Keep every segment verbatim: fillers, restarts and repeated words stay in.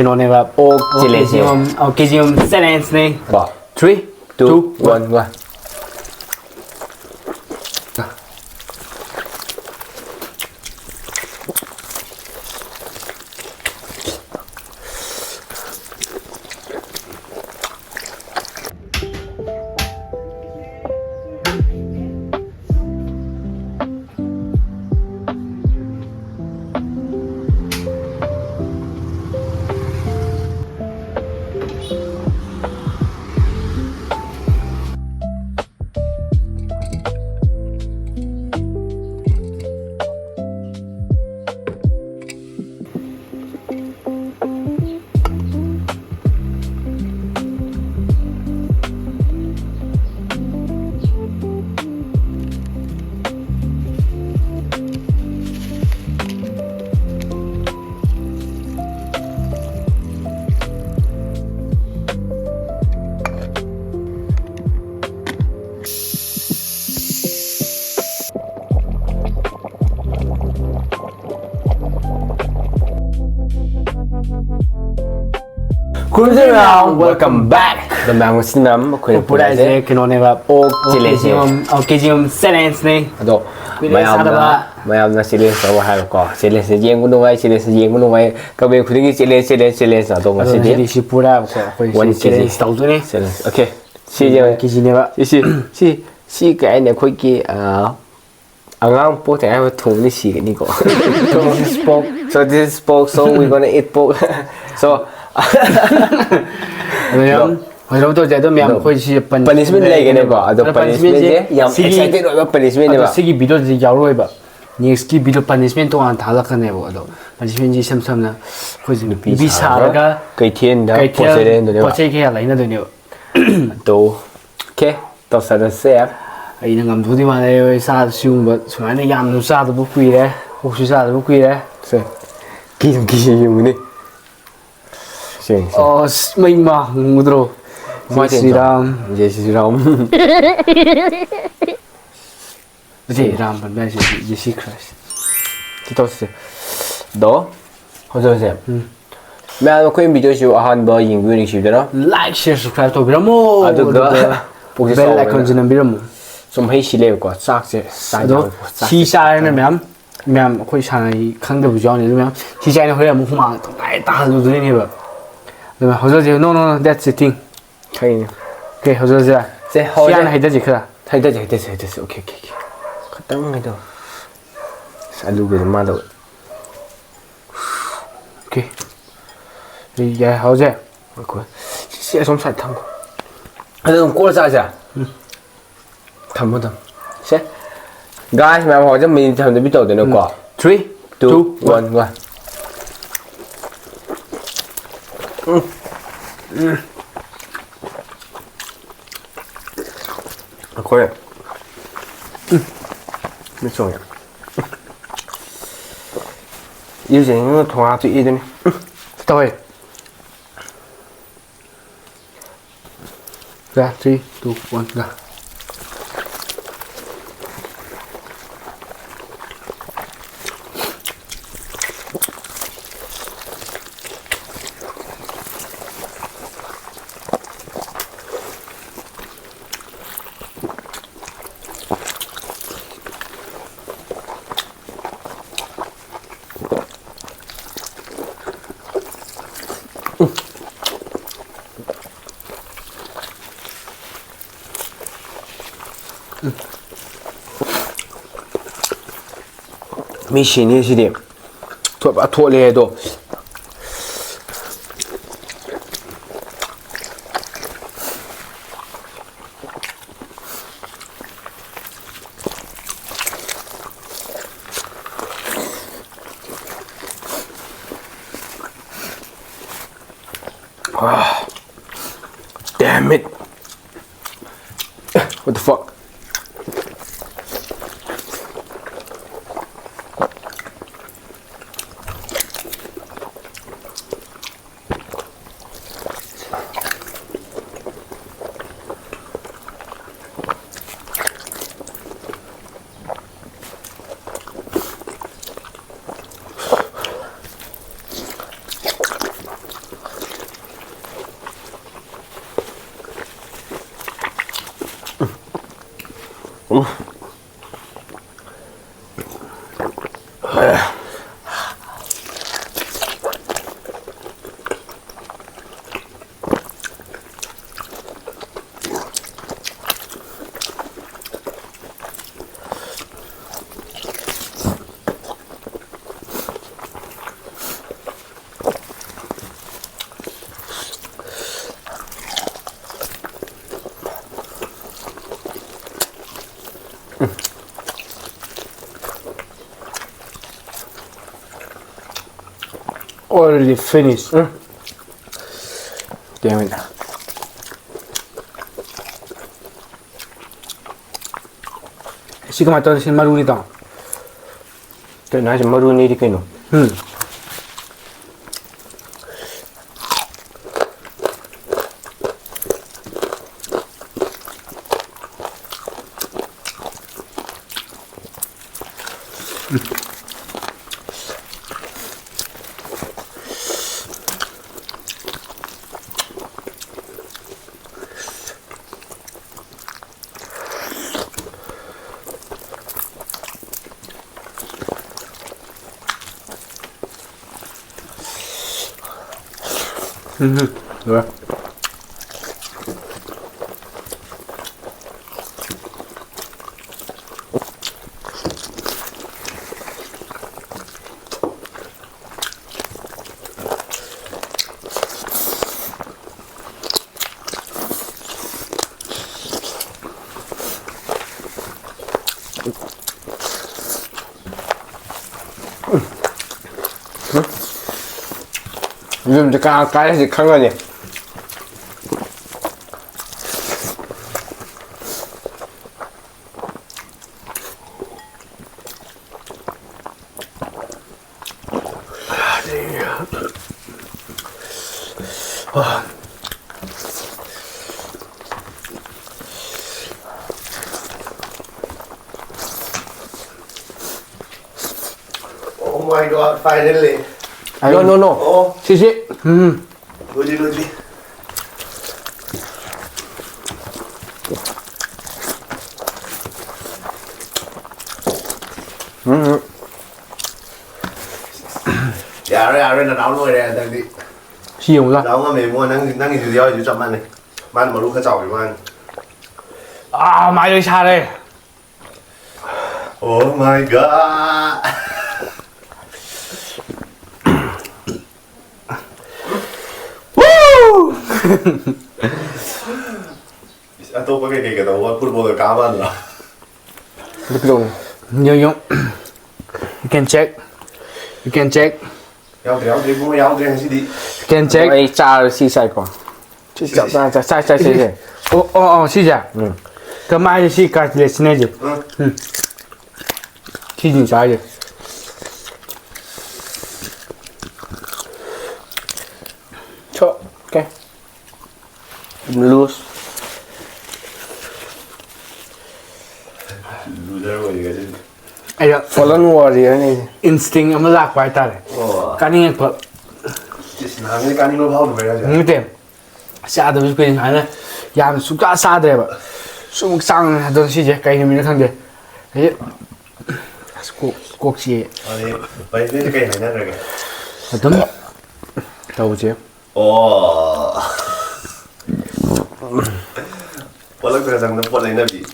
ꯀꯩꯅꯣꯅꯦꯕ, ꯑꯣꯛ ꯆꯤꯂꯤ ꯀꯦ ꯖꯤ ꯑꯃ, ꯑꯣ, ꯀꯦ ꯖꯤ ꯑꯃ ꯆꯦꯂꯦꯟꯖꯅꯦ꯫ ꯀꯣ꯫ Three, two, two, one, one, go. ꯈꯨꯔꯨꯝꯖꯔꯤ ꯃꯌꯥꯝ, welcome back. ꯑꯗꯣ ꯃꯌꯥꯝ ꯉꯁꯤ ꯃꯌꯥꯝ ꯑꯩꯈꯣꯏꯅ ꯄꯨꯔꯥ ꯄꯨꯔꯥꯁꯦ ꯍꯥꯏꯁꯦ ꯀꯩꯅꯣꯅꯦꯕ, ꯑꯣꯛ ꯑꯣꯛ ꯆꯤꯂꯤ ꯀꯦ ꯖꯤ ꯑꯃ, ꯑꯣꯛ ꯀꯦ ꯖꯤ ꯑꯃ ꯆꯦꯂꯦꯟꯖꯅꯦ꯫ ꯑꯗꯣ ꯀꯨꯏꯔꯦ ꯃꯌꯥꯝꯅ, ꯆꯥꯗꯕ꯫ ꯃꯌꯥꯝꯅ ꯆꯦꯂꯦꯟꯖ ꯇꯧꯕ ꯍꯥꯏꯕꯀꯣ, ꯆꯦꯂꯦꯟꯖꯁꯦ ꯌꯦꯡꯕ ꯅꯨꯡꯉꯥꯏ, ꯆꯦꯂꯦꯟꯖꯁꯦ ꯌꯦꯡꯕ ꯅꯨꯡꯉꯥꯏ, ꯀꯃꯦꯟ ꯈꯨꯗꯤꯡꯒꯤ ꯆꯦꯂꯦꯟꯖ, ꯆꯦꯂꯦꯟꯖ, ꯆꯦꯂꯦꯟꯖ꯫ ꯑꯗꯣ ꯑꯗꯣ ꯉꯁꯤꯗꯤ ꯉꯁꯤꯗꯤ ꯁꯤ ꯄꯨꯔꯥ ꯑꯩꯈꯣꯏ ꯁꯤ one K G ꯆꯦꯂꯦꯟꯖ ꯇꯧꯗꯣꯏꯅꯦ꯫ Challenge, okay꯫ ꯁꯤꯁꯦ one K G ꯅꯦꯕ꯫ ꯁꯤ, ꯁꯤ, ꯁꯤ, ꯁꯤ ꯀꯩ ꯍꯥꯏꯅꯤ, ꯑꯩꯈꯣꯏꯒꯤ, ꯑꯥ, ꯑꯉꯥꯡ ꯄꯣꯛꯇ꯭ꯔꯤꯉꯩ ꯊꯣꯡꯕꯗꯤ ꯁꯤꯒꯅꯤꯀꯣ꯫ This is pork. So this is pork, so we gonna eat pork. So ꯑꯗꯣ ꯌꯥꯝ ꯑꯗꯣ ꯍꯣꯏ, ꯇꯧꯁꯦ꯫ ꯑꯗꯣ ꯃꯌꯥꯝ ꯑꯗꯣ ꯑꯩꯈꯣꯏ ꯁꯤ ꯄꯟ-, punishment ꯂꯩꯒꯅꯦꯕ꯫ ꯑꯗꯣ ꯑꯗꯣ punishment ꯁꯦ punishment ꯁꯦ ꯌꯥꯝ ꯁꯤꯒꯤ, excited ꯑꯣꯏꯕ punishment ꯅꯦꯕ꯫ ꯑꯗꯣ ꯁꯤꯒꯤ video ꯁꯤ ꯌꯥꯎꯔꯣꯏꯕ꯫ Next ꯀꯤ video punishment ꯇꯣꯉꯥꯟꯅ ꯊꯥꯒꯠꯂꯛꯀꯅꯦꯕ꯫ ꯑꯗꯣ punishment ꯁꯤ ꯏꯁꯝ ꯁꯝꯅ ꯑꯩꯈꯣꯏꯁꯦ ꯅꯨꯄꯤ ꯅꯨꯄꯤ ꯁꯥꯔꯒ ꯁꯥꯔꯒ ꯀꯩꯊꯦꯜꯗ ꯀꯩꯊꯦꯜ ꯄꯣꯠ ꯆꯩ ꯂꯩꯅꯗꯣꯏꯅꯦꯕ꯫ ꯄꯣꯠ ꯆꯩ ꯀꯌꯥ ꯂꯩꯅꯗꯣꯏꯅꯦꯕ꯫ ꯑꯗꯣ okay, ꯇꯧꯁꯜꯂꯁꯦ꯫ ꯑꯩꯅ ꯉꯝꯗꯧꯗꯤ ꯃꯥꯟꯅꯩ꯫ ꯍꯣꯏ, ꯆꯥ-, ꯁꯤꯒꯨꯝꯕ ꯁꯨꯃꯥꯏꯅ ꯌꯥꯝꯅ ꯆꯥꯗꯕ ꯀꯨꯏꯔꯦ꯫ ꯑꯣꯛꯁꯨ ꯆꯥꯗꯕ ꯀꯨꯏꯔꯦ꯫ ꯁꯦ, ꯀꯤꯁꯨ ꯀꯤꯁꯤ ꯌꯦꯡꯉꯨꯅꯦ꯫ ꯁꯦ, ꯁꯦ꯫ ꯑꯁ, ꯃꯩ ꯃꯥ ꯉꯝꯒꯗ꯭ꯔꯣ? ꯃꯥ ꯖꯩ ꯁ꯭ꯔꯤ ꯔꯥꯝ꯫ ꯖꯩ ꯁ꯭ꯔꯤ ꯔꯥꯝ꯫ ꯖꯩ ꯁꯤ꯫ ꯔꯥꯝ ꯄꯟꯕ ꯍꯥꯏꯁꯦ ꯖꯤꯁꯤ ꯈ꯭ꯔꯥꯏꯁ꯫ ꯁꯤ ꯇꯧꯁꯤ꯫ ꯑꯗꯣ, ꯍꯧꯖꯤꯛ ꯍꯧꯖꯤꯛ ꯎꯝ꯫ ꯃꯌꯥꯝ, ꯑꯩꯈꯣꯏ ꯚꯤꯗꯤꯑꯣꯁꯤ ꯑꯍꯥꯟꯕ ꯌꯦꯡꯕꯤꯌꯨ ꯅꯤꯡꯁꯤꯡꯕꯤꯗꯅ, like, share, subscribe ꯇꯧꯕꯤꯔꯝꯃꯣ꯫ ꯑꯗꯨꯒ ꯑꯗꯨꯒ ꯄꯨꯛꯁꯦ bell ꯆꯥꯎꯕꯅ icon ꯁꯤ ꯅꯝꯕꯤꯔꯝꯃꯣ꯫ ꯁꯨꯝ ꯍꯩ ꯁꯤ ꯂꯩꯕꯀꯣ, ꯆꯥꯛꯁꯦ ꯑꯗꯣ ꯆꯥꯏꯅꯕꯀꯣ, ꯆꯥꯛꯁꯦ ꯁꯤ ꯆꯥꯔꯦꯅ ꯃꯌꯥꯝ, ꯃꯌꯥꯝ ꯑꯩꯈꯣꯏ ꯁꯥꯟꯅꯩ ꯈꯪꯗꯕꯁꯨ ꯌꯥꯎꯅꯤ꯫ ꯑꯗꯨ ꯃꯌꯥꯝ ꯁꯤ ꯆꯥꯏꯅ ꯍꯣꯔꯦꯟ ꯑꯃꯨꯛ ꯍꯨꯃꯥꯡ ꯇꯨꯡꯉꯥꯏ ꯇꯥꯍꯜꯂꯨꯗꯣꯏꯅꯦꯕ꯫ ꯑꯗꯨꯅ ꯍꯧꯖꯤꯛ ꯍꯧꯖꯤꯛ, no, no, no, that's the thing. ꯈꯪꯉꯤꯅꯦ꯫ Okay, ꯍꯧꯖꯤꯛ ꯍꯧꯖꯤꯛ ꯁꯦ, ꯁꯤ ꯍꯧꯔꯁꯦ꯫ ꯍꯥꯟꯅ ꯍꯩꯊꯁꯤ ꯈꯔ꯫ ꯍꯩꯊꯁꯤ, ꯍꯩꯊꯁꯤ, ꯍꯩꯊꯁꯤ꯫ Okay, okay, okay꯫ ꯈꯇꯪ ꯍꯩꯊꯧ꯫ ꯑꯁ, ꯑꯂꯨꯒꯁꯦ ꯃꯥꯗꯣ꯫ Okay꯫ ꯌꯥꯏ, ꯍꯧꯖꯤꯛ꯫ ꯉꯥꯏꯈꯣ꯫ ꯁꯤ, ꯁꯤ ꯑꯁꯣꯝ side ꯊꯝꯈꯣ꯫ ꯑꯗꯨ ꯑꯗꯨꯝ ꯀꯣꯠꯂ ꯆꯥꯁꯦ꯫ ꯎꯝ꯫ ꯊꯝꯃꯣ, ꯊꯝꯃꯣ꯫ ꯁꯦ꯫ Guys, ꯃꯌꯥꯝ ꯍꯧꯖꯤꯛ minute ꯊꯝꯗꯕꯤ ꯇꯧꯗꯅꯀꯣ꯫ ꯎꯝ꯫ Three, two, two, one, one, one꯫ ꯎꯝ꯫ ꯎꯝ꯫ ꯑꯩꯈꯣꯏ꯫ ꯎꯝ꯫ ꯃꯤꯠ ꯁꯣꯛꯑꯦ꯫ ꯏꯔꯨꯖꯅꯤꯡꯉꯒ ꯊꯣꯡ ꯍꯥꯞꯇꯣꯛꯏꯗꯨꯅꯤ꯫ ꯎꯝ꯫ ꯇꯧꯋꯦ꯫ ꯌꯥ, three, two, one, ꯒ꯫ ꯃꯤ ꯁꯤꯅꯤ ꯁꯤꯗꯤ꯫ ꯊꯣꯠ-, ꯐ ꯊꯣꯠꯂꯦ ꯑꯗꯣ꯫ Ah, damn it. What the fuck? Already finished. Mm. Damn it. ꯁꯤ ꯀꯃꯥꯏꯅ ꯇꯧꯔꯦ? ꯁꯤ ꯃꯔꯨꯅꯤ ꯇꯥ꯫ ꯀꯩꯅꯣ ꯍꯥꯏꯁꯦ? ꯃꯔꯨꯅꯤꯗꯤ ꯀꯩꯅꯣ? ꯎꯝ꯫ ꯎꯝ, ꯂꯣꯏꯔꯦ꯫ ꯌꯨꯝꯗ ꯀꯥ ꯀꯥꯏ ꯍꯧꯖꯤꯛ ꯈꯪꯉꯅꯤ꯫ Oh my God, finally. No, no, no. Oh. ꯁꯤꯁꯤ꯫ ꯎꯝ꯫ ꯂꯣꯏꯗ꯭ꯔꯤ, ꯂꯣꯏꯗ꯭ꯔꯤ꯫ ꯌꯥꯔꯣꯏ, ꯌꯥꯔꯣꯏ, ꯅꯅꯥꯎ ꯂꯣꯏꯔꯦ ꯍꯟꯗꯛꯇꯤ꯫ ꯁꯤ ꯌꯦꯡꯉꯨꯗ꯫ ꯅꯅꯥꯎ ꯉꯝꯃꯦ ꯏꯕꯨꯡꯉꯣ, ꯅꯪ, ꯅꯪꯒꯤꯗꯨꯗꯤ ꯌꯥꯎꯔꯤꯁꯨ ꯆꯞ ꯃꯥꯟꯅꯩ꯫ ꯃꯥꯅ ꯃꯔꯨ ꯈꯔ ꯆꯥꯎꯈꯤꯕ ꯋꯥꯅꯤ꯫ ꯑꯥ, ꯃꯥꯏ ꯂꯣꯏ ꯁꯥꯔꯦ꯫ Oh my god! ꯑꯇꯣꯞꯄ ꯀꯩꯀꯩ ꯀꯩꯗꯧꯕ ꯐꯨꯠꯕꯣꯜꯒ ꯀꯥꯕ ꯃꯥꯟꯗ꯭ꯔꯣ? ꯌꯦꯡꯉꯨ, ꯌꯦꯡꯉꯨ꯫ You can check. You can check. ꯌꯥꯎꯗ꯭ꯔꯦ, ꯌꯥꯎꯗ꯭ꯔꯦ, ꯏꯕꯨꯡꯉꯣ, ꯌꯥꯎꯗ꯭ꯔꯦ ꯉꯁꯤꯗꯤ꯫ Can check. ꯑꯩ ꯆꯥꯔ ꯁꯤ ꯆꯥꯏꯀꯣ꯫ ꯁꯤ ꯆꯞ ꯆꯥ ꯆꯥꯏ ꯆꯥꯏ ꯆꯥꯏ ꯁꯤ꯫ ꯑꯣ ꯑꯣ ꯑꯣ, ꯁꯤꯁꯦ꯫ ꯀꯃꯥꯏꯅ ꯁꯤ cartilage ꯁꯤꯅ ꯍꯥꯏꯁꯦ? ꯎꯝ꯫ ꯎꯝ꯫ ꯁꯤꯁꯤꯅ ꯆꯥꯔꯤꯁꯦ꯫ So, okay. Lose. Loser ꯑꯣꯏꯔꯦ ꯉꯁꯤꯗꯤ꯫ ꯑꯩꯅ Fallen warrior ꯅꯤ꯫ Instinct ꯑꯃ ꯂꯥꯛꯄ ꯍꯥꯏꯇꯥꯔꯦ꯫ ꯑꯣ꯫ ꯀꯥꯅꯤꯡꯉꯛꯄ꯫ ꯏꯁ, ꯅꯍꯥꯟꯒꯩ ꯀꯥꯅꯤꯡꯕ ꯐꯥꯎꯗꯕꯩ ꯍꯥꯏꯁꯦ? ꯅꯠꯇꯦ꯫ ꯆꯥꯗꯕꯁꯨ ꯀꯨꯏꯔꯦ ꯁꯨꯃꯥꯏꯅ꯫ ꯌꯥꯝ ꯁꯨꯡꯆꯥ ꯆꯥꯗ꯭ꯔꯦꯕ꯫ ꯁꯨꯝ ꯆꯥꯡ ꯑꯗꯣ ꯁꯤꯁꯦ ꯀꯩ ꯅꯨꯃꯤꯠꯅꯣ ꯈꯪꯗꯦ꯫ ꯑꯩ ꯑꯁ ꯀꯣꯛ ꯀꯣꯛ ꯆꯤꯛꯑꯦ꯫ ꯑꯗꯩ ꯄꯅꯤꯁꯃꯦꯟꯁꯦ ꯀꯩ ꯍꯥꯏꯅꯈ꯭ꯔꯒꯦ? ꯑꯗꯨꯝ ꯇꯧꯁꯦ꯫ ꯑꯣ꯫ ꯄꯣꯠꯂꯛꯇꯒ ꯆꯪꯗꯅ ꯄꯣꯠ ꯂꯩꯅꯕꯤ꯫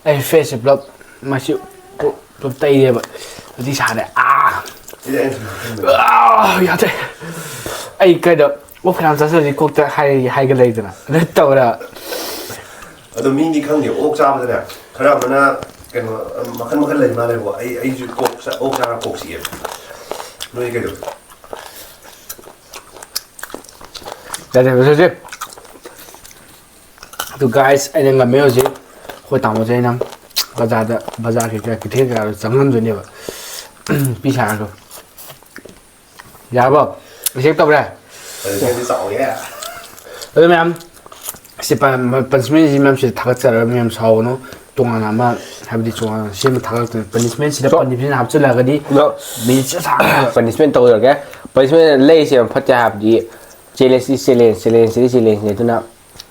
ꯑꯩ ꯐꯦꯁꯁꯦ ꯄꯨꯂꯞ ꯃꯁꯤ ꯄꯨ-, ꯄꯨꯂꯞ ꯇꯩꯔꯦꯕ꯫ ꯑꯗꯨꯗꯤ ꯁꯥꯔꯦ꯫ ꯑꯥ! ꯁꯤꯗꯤ ꯑꯩꯅ ꯁꯨꯝ ꯈꯟꯕꯗ꯫ ꯑꯥ! ꯌꯥꯗ꯭ꯔꯦ꯫ ꯑꯩ ꯀꯩꯅꯣ, ꯑꯣꯛ ꯐꯅꯌꯥꯝ ꯆꯥꯁꯤꯜꯂꯗꯤ ꯀꯣꯛꯇ ꯍꯥꯏ-, ꯍꯥꯏꯒꯠꯂꯛꯏꯗꯅ꯫ ꯑꯗꯨ ꯇꯧꯔꯦ꯫ ꯑꯗꯣ ꯃꯤꯗꯤ ꯈꯪꯗꯦ, ꯑꯣꯛ ꯆꯥꯕꯗꯅꯦ, ꯈꯔ ꯑꯃꯅ ꯀꯩꯅꯣ, ꯃꯈꯜ ꯃꯈꯜ ꯂꯩ ꯃꯥꯜꯂꯦꯕꯀꯣ꯫ ꯑꯩ, ꯑꯩꯁꯨ ꯀꯣꯛ ꯆꯥ-, ꯑꯣꯛ ꯆꯥꯔ ꯀꯣꯛ ꯆꯤꯛꯑꯦꯕ꯫ ꯅꯣꯏ ꯀꯩꯗꯧ? ꯌꯥꯗꯦ, ꯍꯧꯖꯤꯛ, ꯍꯧꯖꯤꯛ꯫ ꯑꯗꯨ guys, ꯑꯩꯅ ꯉꯝꯃꯦ ꯍꯧꯖꯤꯛ꯫ ꯑꯩꯈꯣꯏ ꯇꯥꯃꯣꯁꯦ ꯑꯩꯅ ꯕꯖꯥꯔꯗ, ꯕꯖꯥꯔ ꯀꯩꯀꯥ, ꯀꯩꯊꯦꯜ ꯀꯩꯀꯥꯗ ꯆꯪꯍꯟꯗꯣꯏꯅꯦꯕ꯫ ꯄꯤ ꯁꯥꯔꯒ꯫ ꯌꯥꯔꯕꯣ? Accept ꯇꯧꯔꯦ? ꯄꯅꯤꯁꯃꯦꯟꯗꯤ ꯆꯥꯎꯋꯦ꯫ ꯑꯗꯨ ꯃꯌꯥꯝ, ꯁꯤ ꯄ-, ꯄꯅꯤꯁꯃꯦꯟꯁꯤ ꯃꯌꯥꯝꯁꯤ ꯊꯥꯒꯠꯆꯔꯒ ꯃꯌꯥꯝ ꯁꯥꯎꯒꯅꯨ꯫ ꯇꯣꯉꯥꯟꯅ ꯑꯃ, ꯍꯥꯏꯕꯗꯤ ꯇꯣꯉꯥꯟꯅ ꯁꯦꯝꯕ ꯊꯥꯒꯠꯂꯛꯇꯣꯏꯅꯤ꯫ ꯄꯅꯤꯁꯃꯦꯟꯁꯤꯗ ꯄꯅꯤꯁꯃꯦꯟ ꯍꯥꯞꯆꯤꯜꯂꯒꯗꯤ ꯃꯤꯅꯤꯠꯁꯦ ꯁꯥꯡꯉꯦꯕ꯫ Punishment ꯇꯧꯖꯔꯒꯦ꯫ Punishment ꯂꯩꯔꯤꯁꯦ ꯌꯥꯝ ꯐꯠꯇꯦ ꯍꯥꯏꯕꯗꯤ challenge is challenge, challenge is challenge ꯅꯤ꯫ ꯑꯗꯨꯅ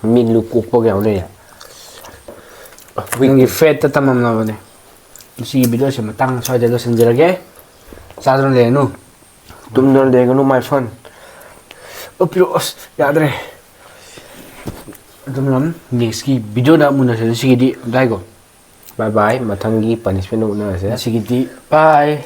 ꯃꯤ ꯂꯨ ꯀꯣꯛꯄꯒ ꯌꯥꯝ ꯂꯩꯔꯦ꯫ ꯅꯪꯒꯤ ꯐꯦꯠꯇ ꯇꯝꯃꯝꯂꯕꯅꯦ꯫ ꯉꯁꯤꯒꯤ video ꯁꯦ ꯃꯇꯥꯡ ꯁ꯭ꯋꯥꯏꯗ ꯂꯣꯏꯁꯤꯟꯖꯔꯒꯦ꯫ ꯆꯥꯗꯨꯅ ꯂꯩꯔꯅꯨ꯫ ꯇꯨꯝꯗꯨꯅ ꯂꯩꯒꯅꯨ, my friend. ꯎꯞꯄꯤꯔꯣ꯫ ꯑꯁ, ꯌꯥꯗ꯭ꯔꯦ꯫ ꯑꯗꯨꯝ ꯉꯝ next ꯀꯤ video ꯗ ꯑꯃꯨꯛ ꯎꯅꯁꯦ꯫ ꯉꯁꯤꯒꯤꯗꯤ ꯑꯗꯥꯏꯒꯣ꯫ Bye bye. ꯃꯊꯪꯒꯤ punishment ꯎꯅꯔꯁꯦ. ꯉꯁꯤꯒꯤꯗꯤ bye꯫